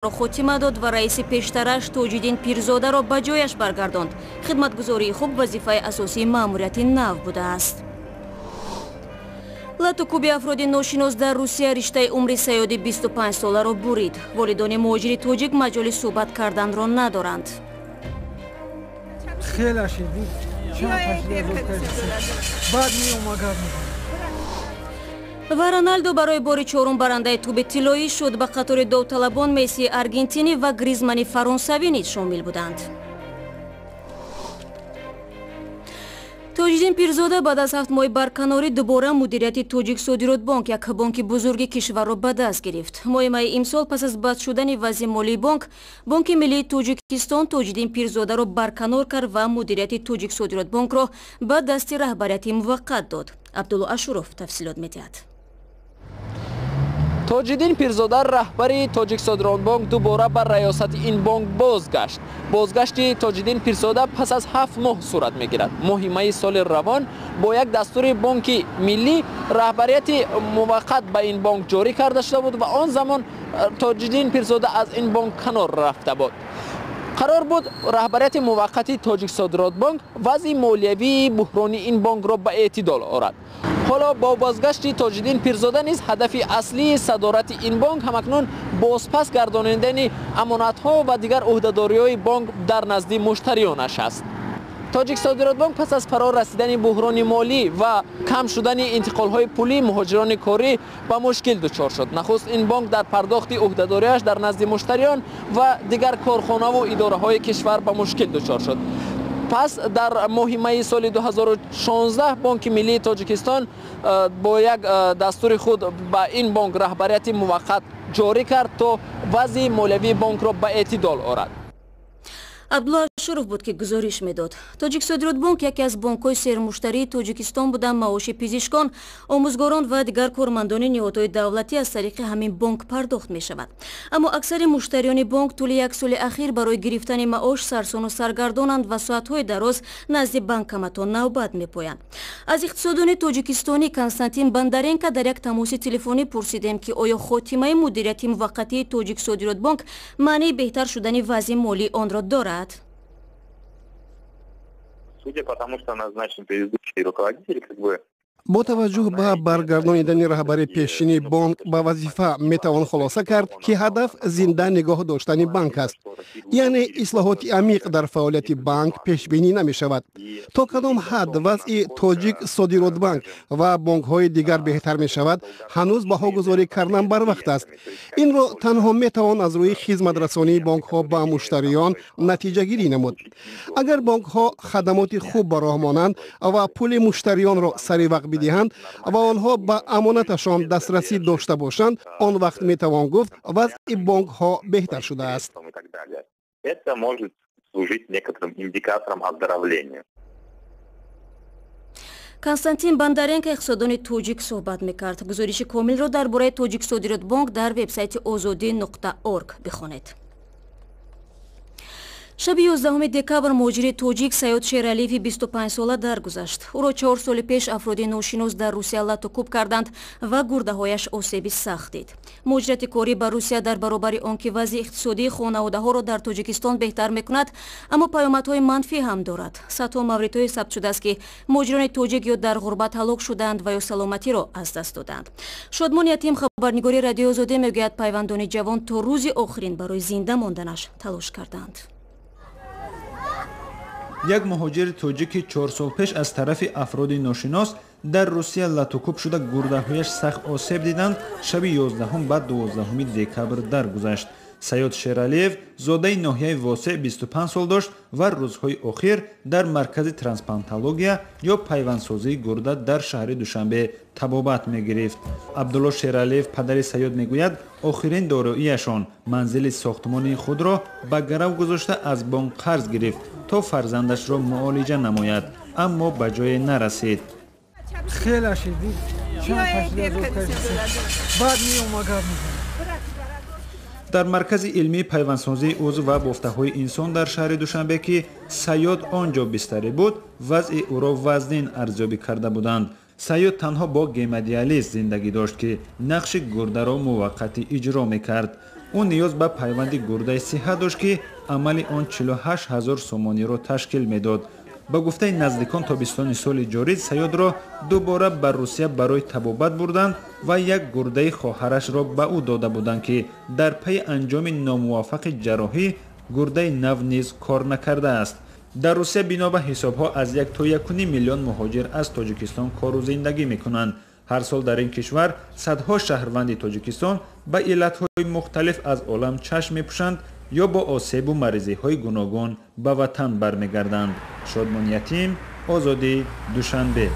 Хотима дод ва раиси пештараш Тоҷиддин Пирзодаро ба ҷояш баргардонд. Хидматгузории хуб вазифаи асосии маъмурияти нав будааст. Латукуби афроди ношинос дар Русия риштаи умри Саёди 25 соларо бурид. Волидони муҳоҷири тоҷик маҷоли суҳбат карданро надоранд. Ва Роналдо барои бори чорум барандаи тӯби тиллоӣ шуд. Ба қатори довталабон Мессии аргентинӣ ва Гризмани фаронсавӣ низ шомил буданд. Тоҷиддин Пирзода баъд аз 7 моҳи барканорӣ дубора мудирияти Тоҷиксодиротбонк, як бонки бузурги кишварро ба даст гирифт. Моҳи майи имсол пас аз бад шудани вазъи молии бонк, Бонки миллии Тоҷикистон Тоҷиддин Пирзодаро барканор кард ва мудирияти Тоҷиксодиротбонкро ба дасти раҳбарияти муваққат дод. Абдулло Ашуров тафсилот медиҳад. Тоҷиддин Пирзода, раҳбари Тоҷиксодиротбонк, дубора ба раёсати ин бонк бозгашт. Бозгашти Тоҷиддин Пирзода пас аз 7 моҳ сурат мегирад. Моҳи майи соли равон бо як дастури Бонки миллӣ раҳбарияти муваққат ба ин бонк ҷорӣ карда шуда буд ва он замон Тоҷиддин Пирзода аз ин бонк канор рафта буд. Қарор буд раҳбарияти муваққати Тоҷиксодиротбонк вазъи молиявии буҳрони ин бонкро ба эътидол орад. Ҳоло бо бозгашти Тоҷиддин Пирзода низ ҳадафи аслии садорати ин бонк ҳамакнун бозпас гардонидани амонатҳо ва дигар ӯҳдадориҳои бонк дар назди муштариёнаш аст. Тоҷиксодиротбонк пас аз фаро расидани буҳрони молӣ ва кам шудани интиқолҳои пулии муҳоҷирони корӣ ба мушкил дучор шуд. Нахуст ин бонк дар пардохти ӯҳдадориаш дар назди муштариён ва дигар корхонаву идораҳои кишвар ба мушкил дучор шуд. Пас дар моҳи майи соли 2016 Бонки миллии Тоҷикистон бо як дастури худ ба ин бонк раҳбарияти муваққат ҷорӣ кард, то вазъи молиявии бонкро ба эътидол орад. Абдулло Ашуров буд, ки гузориш медод. Тоҷиксодиротбонк яке аз бонкҳои сермуштарии Тоҷикистон буда, маоши пизишкон, омӯзгорон ва дигар кормандони ниҳодҳои давлатӣ аз тариқи ҳамин бонк пардохт мешавад. Аммо аксари муштариёни бонк тӯли як соли ахир барои гирифтани маош сарсону саргардонанд ва соатҳои дароз назди банкоматҳо навбат мепоянд. Аз иқтисодони тоҷикистонӣ Константин Бондаренко дар як тамоси телефонӣ пурсидем, ки оё хотимаи мудирияти муваққатии Тоҷиксодиротбонк маънии беҳтар шудани вазъи молии онро дорад? Судя по тому, что назначен предыдущий руководитель, как бы Бо таваҷҷӯҳ ба баргардонидани раҳбари пешини бонк ба вазифа метавон хулоса кард, ки ҳадаф зинда нигоҳ доштани банк аст. Яъне ислоҳоти амиқ дар фаъолияти банк пешбинӣ намешавад. То кадом ҳадд вазъи Тоҷик Содиротбанк ва бонкҳои дигар беҳтар мешавад, ҳанӯз баҳогузорӣ кардан барвақт аст. Инро танҳо метавон аз рӯи хизматрасонии бонкҳо ба муштариён натиҷагирӣ намуд. Агар бонкҳо хадамоти хуб ба роҳ монанд ва пули муштариёнро сари вақт бидиҳанд ва онҳо ба амонаташон дастрасӣ дошта бошанд, он вақт метавон гуфт, вазъи бонкҳо беҳтар шудааст. Это может служить некоторым индикатором оздоровления. Константин Бондаренко, иқтисодони тоҷик, суҳбат мекард. Гузориши комилро дар бораи Тоҷиксодиротбонк дар вебсайти озодӣ.орг бихонед. Шаби 11 декабр муҳоҷири тоҷик Саёд Шералиеви 25 сола даргузашт. Ӯро 4 соли пеш афроди ношинос дар Русия латукуб карданд ва гурдаҳояш осеби сахт дид. Муҳоҷирати корӣ ба Русия дар баробари он ки вазъи иқтисодии хонаводаҳоро дар Тоҷикистон беҳтар мекунад, аммо паёмадҳои манфӣ ҳам дорад. Садҳо мавридҳое сабт шудааст, ки муҳоҷирони тоҷик ё дар ғурбат ҳалок шудаанд ва ё саломатиро аз даст доданд. Шодмон Ятим, хабарнигори Радиои Озодӣ, мегӯяд, пайвандони ҷавон то рӯзи охирин барои зинда монданаш талош карданд. Як муҳоҷири тоҷики 4 сол пеш аз тарафи афроди ношинос дар Русия латукуб шуда, гурдаҳояш сахт осеб диданд, шаби 11 ба 12 декабр даргузашт. Саёд Шералиев зодаи ноҳияи Восеъ 25 сол дошт ва рӯзҳои охир дар маркази трансплантология ё пайвандсозии гурда дар шаҳри Душанбе табобат мегирифт. Абдулло Шералиев, падари Саёд, мегӯяд, охирин дороияшон, манзили сохтмони худро ба гарав гузошта, аз бонк қарз гирифт, то фарзандашро муолиҷа намояд, аммо ба ҷое нарасид. Дар маркази илмии пайвандсозии узв ва бофтаҳои инсон дар шаҳри Душанбе, ки Саёд он ҷо бистарӣ буд, вазъи ӯро вазнин арзёбӣ карда буданд. Саёд танҳо бо гемодиализ зиндагӣ дошт, ки нақши гурдаро муваққатӣ иҷро мекард. Ӯ ниёз ба пайванди гурдаи сиҳат дошт, ки амали он 48 ҳазор сомониро ташкил медод. Ба гуфтаи наздикон, тобистони соли ҷорӣ Саёдро дубора ба Русия барои табобат бурданд ва як гурдаи хоҳарашро ба ӯ дода буданд, ки дар пайи анҷоми номуваффақи ҷарроҳӣ гурдаи нав низ кор накардааст. Дар Русия бино ба ҳисобҳо аз 1 то 1,5 миллион муҳоҷир аз Тоҷикистон кору зиндагӣ мекунанд. Ҳар сол дар ин кишвар садҳо шаҳрванди Тоҷикистон ба иллатҳои мухталиф аз олам чашм мепӯшанд ё бо осебу маризиҳои гуногун ба ватан бармегарданд. Шодмон Ятим, Озодӣ, Душанбе.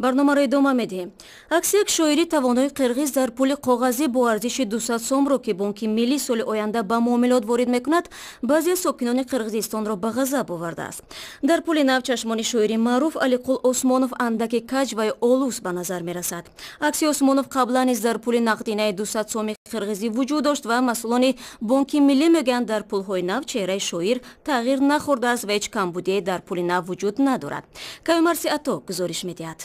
Барномаро идома медиҳем. Акси як шоири тавонои қирғиз дар пули коғазӣ бо арзиши 200 сомро, ки Бонки Миллӣ соли оянда ба муомилот ворид мекунад, баъзе сокинони Қирғизистонро ба ғазаб овардааст. Дар пули нав чашмони шоири маъруф Алиқул Осмонов андаки каҷ ва олус ба назар мерасад. Акси Осмонов қаблан низ дар пули нақдинаи 200 соми қирғизӣ вуҷуд дошт ва масъулони Бонки Миллӣ мегӯянд, дар пулҳои нав чеҳраи шоир тағйир нахӯрдааст ва ҳеҷ камбудие дар пули нав вуҷуд надорад. Кавимарси Ато гузориш медиҳад.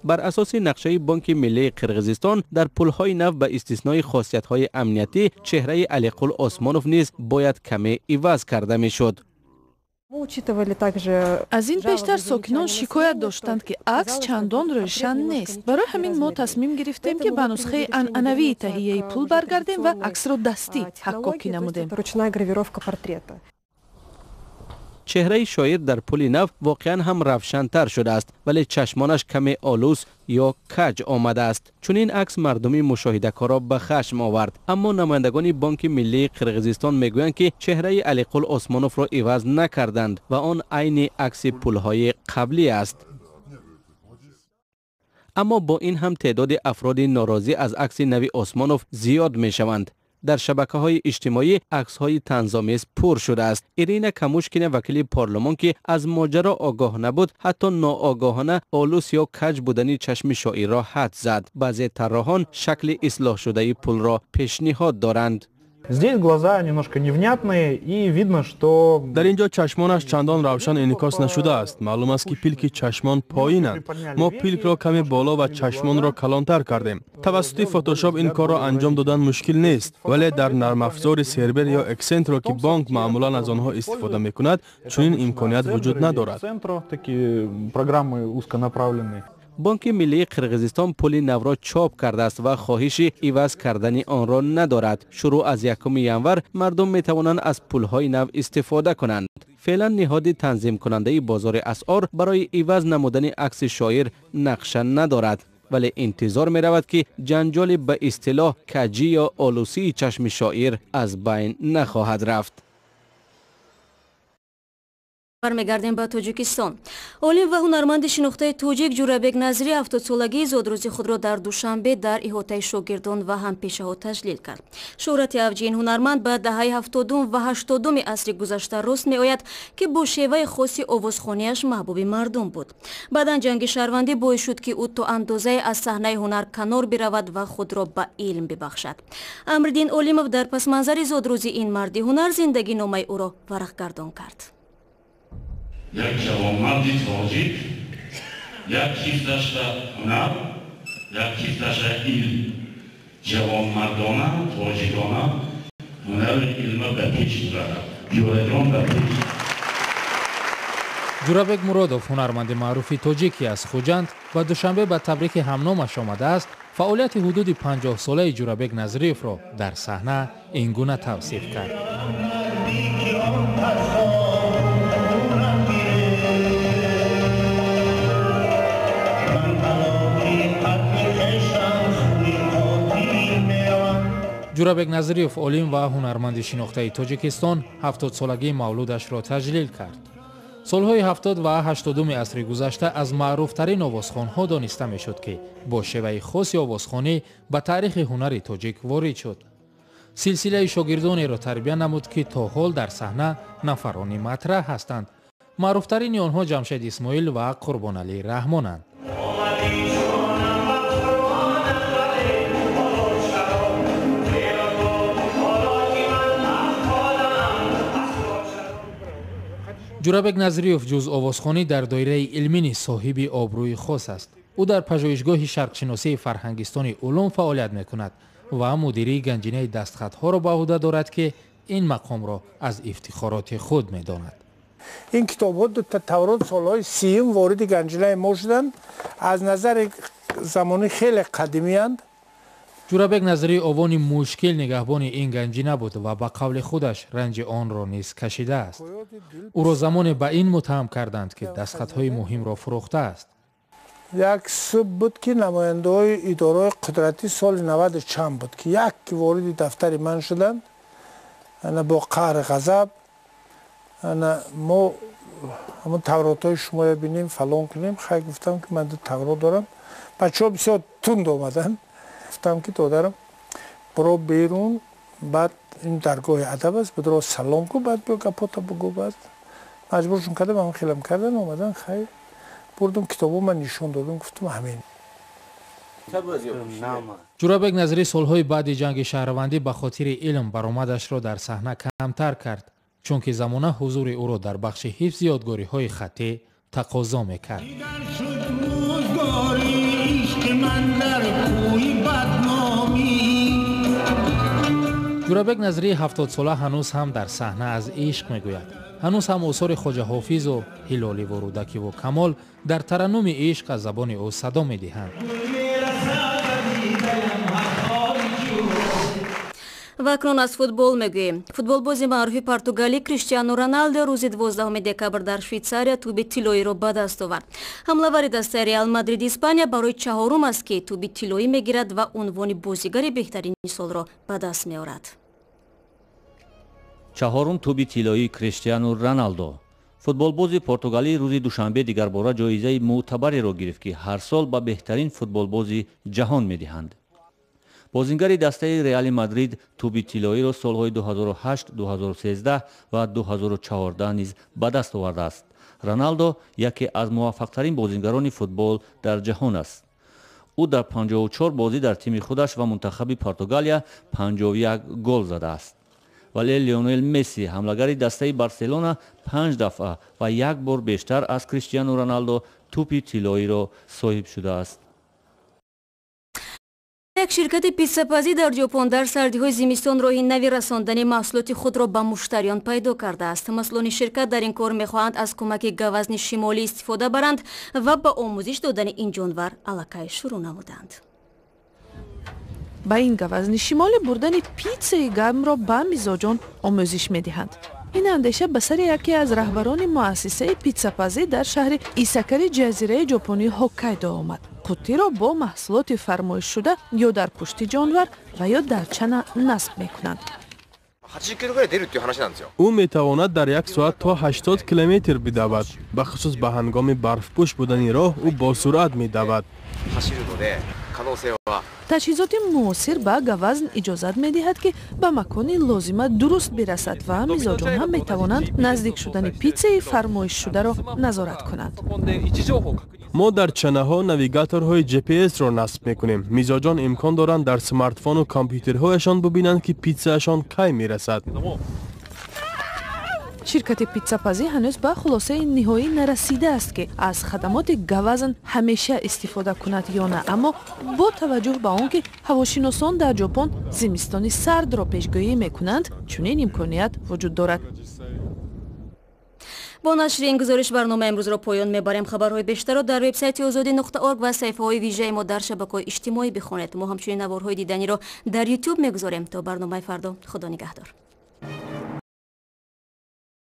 Бар асоси нақшаи Бонки Миллии Қирғизистон дар пулҳои нав ба истиснои хосиятҳои амниятӣ чеҳраи Алиқул Осмонов низ бояд каме иваз карда мешуд. Аз ин пештар сокинон шикоят доштанд, ки акс чандон рӯшан нест. Барои ҳамин мо тасмим гирифтем, ки ба нусхаи анъанавии таҳияи пул баргардем ва аксро дастӣ ҳаккокӣ намудем. Чеҳраи шоир дар пули нав воқеан ҳам равшантар шудааст, вале чашмонаш каме олус ё каҷ омадааст. Чунин акс мардуми мушоҳидакорро ба хашм овард. Аммо намояндагони Бонки Миллии Қирғизистон мегӯянд, ки чеҳраи Алиқул Осмоновро иваз накарданд ва он айни акси пулҳои қаблӣ аст. Аммо бо ин ҳам теъдоди афроди норозӣ аз акси нави Осмонов зиёд мешаванд. Дар шабакаҳои иҷтимоӣ аксҳои танзомез пур шудааст. Ирина Камушкина, вакили парлумон, ки аз моҷаро огоҳ набуд, ҳатто ноогоҳона олус ё каҷ будани чашми шоирро ҳад зад. Баъзе тарроҳон шакли ислоҳшудаи пулро пешниҳод доранд. Здесь глаза немножко невнятные, и видно, что... Дар инҷо чашмонаш чандон равшан инъикос нашудааст. Маълум аст, ки пилки чашмон поинанд. Мо пилкро каме боло ва чашмонро калонтар кардем. Тавассути фотошоп ин корро анҷом додан мушкил нест, вале дар нармафзори Сербер ё Эксентро, ки бонк маъмулан аз онҳо истифода мекунад, чунин имконият вуҷуд надорад. Бонки Миллии Қирғизистон пули навро чоп кардааст ва хоҳиши иваз кардани онро надорад. Шурӯъ аз 1 январ мардум метавонанд аз пулҳои нав истифода кунанд. Феълан ниҳоди танзимкунандаи бозори асъор барои иваз намудани акси шоир нақша надорад, вале интизор меравад, ки ҷанҷоли ба истилоҳ каҷӣ ё олусии чашми шоир аз байн нахоҳад рафт. Бармегардем ба Тоҷикистон. Олим ва ҳунарманди шинохтаи тоҷик Ҷурабек Назрӣ 70-солагии зодрӯзи худро дар Душанбе дар иҳотаи шогирдон ва ҳампешаҳо таҷлил кард. Шӯҳрати авҷи ин ҳунарманд ба даҳаи 70 ва 80-уми асри гузашта рост меояд, ки бо шеваи хоси овозхонияш маҳбуби мардум буд. Баъдан ҷанги шаҳрвандӣ боис шуд, ки ӯ то андозае аз саҳнаи ҳунар канор биравад ва худро ба илм бибахшад. Амриддин Олимов дар пасманзари зодрӯзи ин марди ҳунар зиндагиномаи ӯро варақгардон кард. Як ҷавонмарди тоҷик як кифташра ҳунар, як кифташра илм. Ҷавонмардона, тоҷикона ҳунару илма ба пеш мебарад. Ҷураҷон ба пеш. Ҷурабек Муродов, ҳунарманди маъруфи тоҷик, ки аз Хуҷанд ба Душанбе ба табрики ҳамномаш омадааст, фаъолияти ҳудуди 50-солаи Ҷурабек Назриевро дар саҳна ин гуна тавсиф кард. Ҷурабек Назриев, олим ва ҳунарманди шинохтаи Тоҷикистон, 70-солагии мавлудашро таҷлил кард. Солҳои 70 ва 80 асри гузашта аз маъруфтарин овозхонҳо дониста мешуд, ки бо шеваи хоси овозхонӣ ба таърихи ҳунари тоҷик ворид шуд. Силсилаи шогирдонеро тарбия намуд, ки то ҳол дар саҳна нафарони матраҳ ҳастанд. Маъруфтарини онҳо Ҷамшед Исмоил ва Қурбоналӣ Раҳмонанд. Ҷурабек Назриев ҷуз овозхонӣ дар доираи илмӣ низ соҳиби обрӯи хос аст. Ӯ дар пажӯҳишгоҳи шарқшиносии Фарҳангистони улум фаъолият мекунад ва мудирии ганҷинаи дастхатҳоро ба ӯҳда дорад, ки ин мақомро аз ифтихороти худ медонад. Ин китобҳо Таврот солҳои 30 вориди ганҷинаи мо шуданд. Аз назари замонӣ хеле қадимиянд. Ҷурабек Назрӣ овони мушкил нигаҳбони ин ганҷина буд ва ба қавли худаш ранҷи онро низ кашидааст. Ӯро замоне ба ин муттаҳам карданд, ки дастхатҳои муҳимро фурӯхтааст. Як субҳ буд, ки намояндаҳои идораҳои қудратӣ соли 90 чанд буд, ки як вориди дафтари ман шуданд, ана бо қаҳри ғазаб, ана мо ҳамон тавротҳои шумоя бинем, фалон кунем. Хай, гуфтам, ки ман ду таврот дорам. Бачаҳо бисёр тунд омаданд. Гуфтам, ки додарам, биро берун, баъд ин даргоҳи адаб аст, бидро салом ку, баъд биё гапота бугӯ. Баъд маҷбуршон кардам, ҳамон хелам кардан, омадан. Хай, бурдум, китобо ман нишон додум, гуфтум ҳамин. Ҷурабек Назрӣ солҳои баъди ҷанги шаҳрвандӣ ба хотири илм баромадашро дар саҳна камтар кард, чунки замона ҳузури ӯро дар бахши ҳифзи ёдгориҳои хаттӣ тақозо мекард. Ҷурабек Назрии 70-сола ҳанӯз ҳам дар саҳна аз ишқ мегӯяд. Ҳанӯз ҳам осори Хоҷа Ҳофизу Ҳилоливу Рӯдакиву Камол дар тараннуми ишқ аз забони ӯ садо медиҳанд. Ва акнун аз футбол мегӯем. Футболбози маъруфи португалӣ Криштиану Роналдо рӯзи 12 декабр дар Швейтсария тӯби тиллоиро ба даст овард. Ҳамлавари дастаи Реал Мадрид Испания барои чаҳорум аст, ки тӯби тиллоӣ мегирад ва унвони бозигари беҳтарини солро ба даст меорад. Чаҳорум тӯби тиллоии Криштиану Роналдо. Футболбози португалӣ рӯзи душанбе дигарбора ҷоизаи мӯътабареро гирифт, ки ҳар сол ба беҳтарин футболбози ҷаҳон медиҳанд. Бозингари дастаи Реали Мадрид тӯби тиллоиро солҳои 2008, 2013 ва 2014 низ ба даст овардааст. Роналдо яке аз муваффақтарин бозингарони футбол дар ҷаҳон аст. Ӯ дар 54 бозӣ дар тими худаш ва мунтахаби Португалия 51 гол задааст. Вале Лионел Месси, ҳамлагари дастаи Барселона, 5 дафъа ва як бор бештар аз Криштиану Роналдо тӯпи тиллоиро соҳиб шудааст. Як ширкати питсапазӣ дар Ҷопон дар сардиҳои зимистон роҳи нави расондани маҳсулоти худро ба муштариён пайдо кардааст. Масъулони ширкат дар ин кор мехоҳанд аз кӯмаки гавазни шимолӣ истифода баранд ва ба омӯзиш додани ин ҷонвар аллакай шурӯъ намуданд. Ба ин гавазни шимолӣ бурдани питсаи гармро ба мизоҷон омӯзиш медиҳанд. Ин андеша ба сари яке аз раҳбарони муассисаи питсапазӣ дар шаҳри Исакари ҷазираи ҷопонии Ҳоккайдо омад. Қуттиро бо маҳсулоти фармоишшуда ё дар пушти ҷонвар ва ё дар чана насб мекунанд. Ӯ метавонад дар як соат то 80 километр бидавад. Бахусус ба ҳангоми барфпӯш будани роҳ ӯ бо суръат медавад. Таҷҳизоти муосир ба гавазн иҷозат медиҳад, ки ба макони лозима дуруст бирасад ва мизоҷон ҳам метавонанд наздик шудани питсаи фармоишшударо назорат кунанд. Мо дар чанаҳо навигаторҳои GPS-ро насб мекунем. Мизоҷон имкон доранд дар смартфону компютерҳояшон бубинанд, ки питсаашон кай мерасад. Ширкати питсапазӣ ҳанӯз ба хулосаи ниҳоӣ нарасидааст, ки аз хадамоти гавазн ҳамеша истифода кунад ё на, аммо бо таваҷҷӯҳ ба он ки ҳавошиносон дар Ҷопон зимистони сардро пешгӯӣ мекунанд, чунин имконият вуҷуд дорад. Бо нашри ин гузориш барномаи имрӯзро поён мебарем. Хабарҳои бештарро дар вебсайти озодӣ.орг ва саҳифаҳои вижаи мо дар шабакаҳои иҷтимоӣ бихонед. Мо ҳамчунин наворҳои диданиро дар YouTube мегузорем. То барномаи фардо, худо нигаҳдор.